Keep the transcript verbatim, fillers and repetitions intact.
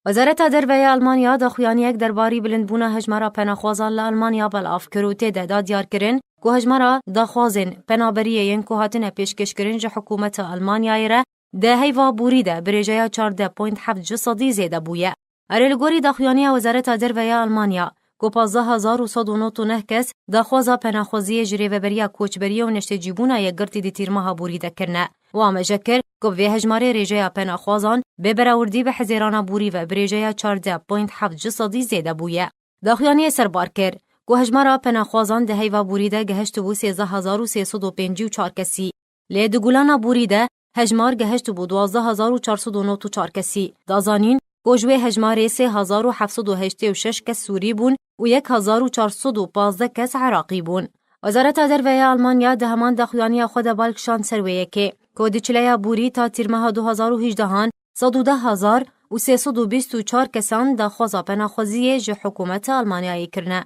Wezareta Derve ya Almanya daxuyaniyek derbarî bilindbûna hejmara penaxwazan li Almanya belav kir û tê de da diyar kirin ku hejmara daxwazên penaberiyê yên ku hatine pêşkêşkirin ji hikûmeta Almanyayê re di heyva borî de bi rêjeya çardeh point heft ji sedî zêde bûye. Erê, li gorî daxuyaniya Wezareta Derve ya Almanya, ku pazdeh hezar û sed û nod û neh kes daxwaza penaxwaziyê ji Rêveberiya Koçberiyê û Neştecîbûna Yekgirtî di tîrmeha borî de kirine. Û amêje kir ku bi vê hejmarê rêjeya penaxwazan bê berawrdî bi hezêrana borî ve bi rêjeya çardeh point heft ji sedî zêde bûye. Daxuyaniyê serbar kir ku hejmara penaxwazan di heyva borî de gehiştibû sêzdeh hezar û sê sed û pêncî û çar kesî. Lê di gulana borî de hejmar gehiştibû duwazdeh hezar û çar sed û nod û çar kesî. Da zanîn ku ji wê hejmarê sê hezar û heft sed û heştê û şeş kes Sûrî bûn û yek hezar û çar sed û pazdeh kes Iraqî bûn. Wezareta Derve ya Almanya di heman daxuyaniya xwe de bal kişand ser wê yekê, ku di çileya borî ta tîrmeha du hezar û hejdehan sed û deh hezar û sê sed û bîst û çar kesan daxwaza penaxwaziyê ji hikûmeta Almanyayê kirine.